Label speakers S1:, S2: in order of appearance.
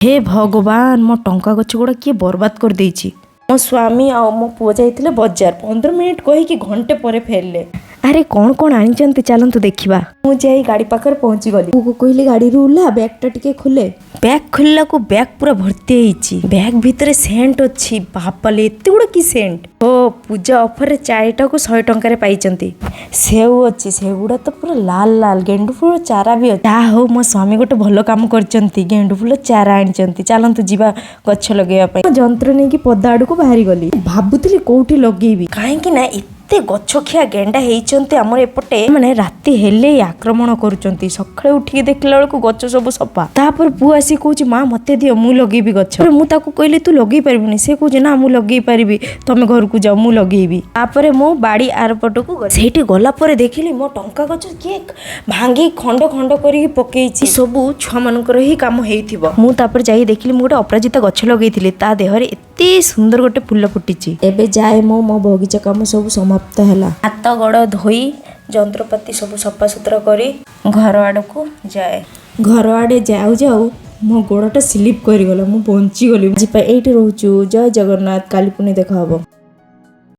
S1: ହେ ଭଗବାନ, ମୋ ଟଙ୍କା ଗଛ ଗୁଡ଼ା କିଏ ବର୍ବାଦ କରିଦେଇଛି। ମୋ ସ୍ୱାମୀ ଆଉ ମୋ ପୁଅ ଯାଇଥିଲେ ବଜାର, 15 ମିନିଟ୍ କହିକି ଘଣ୍ଟେ ପରେ ଫେରିଲେ। ଆରେ, କ'ଣ କ'ଣ ଆଣିଛନ୍ତି, ଚାଲନ୍ତୁ ଦେଖିବା। ମୁଁ ଯାଇ ଗାଡ଼ି ପାଖରେ ପହଞ୍ଚିଗଲି। ପୁଅକୁ କହିଲି, ଗାଡ଼ିରୁ ଓହ୍ଲା, ବ୍ୟାଗ୍ଟା ଟିକେ ଖୋଲେ। ବ୍ୟାଗ୍ ଖୋଲିଲାକୁ ବ୍ୟାଗ୍ ପୁରା ଭର୍ତ୍ତି ହେଇଛି। ବ୍ୟାଗ୍ ଭିତରେ ସେଣ୍ଟ ଅଛି। ବାପାଲେ, ଏତେ ଗୁଡ଼ା କି ସେଣ୍ଟ! ଓ, ପୂଜା ଅଫରରେ ଚାରିଟାକୁ 100 ଟଙ୍କାରେ ପାଇଛନ୍ତି। ସେଉ ଅଛି, ସେଗୁଡ଼ା ତ ପୁରା ଲାଲ ଲାଲ। ଗେଣ୍ଡୁ ଫୁଲ ଚାରା ବି ଅଛି। ଯାହା ହଉ, ମୋ ସ୍ୱାମୀ ଗୋଟେ ଭଲ କାମ କରିଛନ୍ତି, ଗେଣ୍ଡୁ ଫୁଲ ଚାରା ଆଣିଛନ୍ତି। ଚାଲନ୍ତୁ ଯିବା ଗଛ ଲଗେଇବା ପାଇଁ। ମୁଁ ଯନ୍ତ୍ର ନେଇକି ପଦା ଆଡ଼କୁ ବାହାରି ଗଲି। ଭାବୁଥିଲି କୋଉଠି ଲଗେଇବି, କାହିଁକି ନା ଏତେ ଗଛ ଖିଆ ଗେଣ୍ଡା ହେଇଛନ୍ତି ଆମର ଏପଟେ। ମାନେ ରାତି ହେଲେ ହିଁ ଆକ୍ରମଣ କରୁଛନ୍ତି। ସକାଳେ ଉଠିକି ଦେଖିଲା ବେଳକୁ ଗଛ ସବୁ ସଫା। ତାପରେ ପୁଅ ଆସିକି କହୁଛି, ମା, ମତେ ଦିଅ, ମୁଁ ଲଗେଇବି ଗଛ। ତାପରେ ମୁଁ ତାକୁ କହିଲି, ତୁ ଲଗେଇ ପାରିବୁନି। ସେ କହୁଛି, ନା, ମୁଁ ଲଗେଇ ପାରିବି, ତମେ ଘରକୁ ଯାଅ, ମୁଁ ଲଗେଇବି। ତାପରେ ମୁଁ ବାଡ଼ି ଆର ପଟକୁ ଗଲି। ସେଇଠି ଗଲା ପରେ ଦେଖିଲି ମୋ ଟଙ୍କା ଗଛ କିଏ ଭାଙ୍ଗି ଖଣ୍ଡ ଖଣ୍ଡ କରିକି ପକେଇଛି। ସବୁ ଛୁଆମାନଙ୍କର ହିଁ କାମ ହେଇଥିବ। ମୁଁ ତାପରେ ଯାଇ ଦେଖିଲି, ମୁଁ ଗୋଟେ ଅପରାଜିତା ଗଛ ଲଗେଇଥିଲି, ତା ଦେହରେ ଏତେ ସୁନ୍ଦର ଗୋଟେ ଫୁଲ ଫୁଟିଛି। ଏବେ ଯାଏ ମୁଁ ମୋ ବଗିଚା କାମ ସବୁ ସମାପ୍ତ ହେଲା। ହାତ ଗୋଡ଼ ଧୋଇ, ଯନ୍ତ୍ରପାତି ସବୁ ସଫାସୁତୁରା କରି ଘର ଆଡ଼କୁ ଯାଏ। ଘର ଆଡ଼େ ଯାଉ ଯାଉ ମୋ ଗୋଡ଼ଟା ସ୍ଲିପ୍ କରିଗଲା, ମୁଁ ବଞ୍ଚିଗଲି। ଆଜି ପାଇଁ ଏଇଠି ରହୁଛୁ। ଜୟ ଜଗନ୍ନାଥ। କାଲି ପୁଣି ଦେଖା ହବ।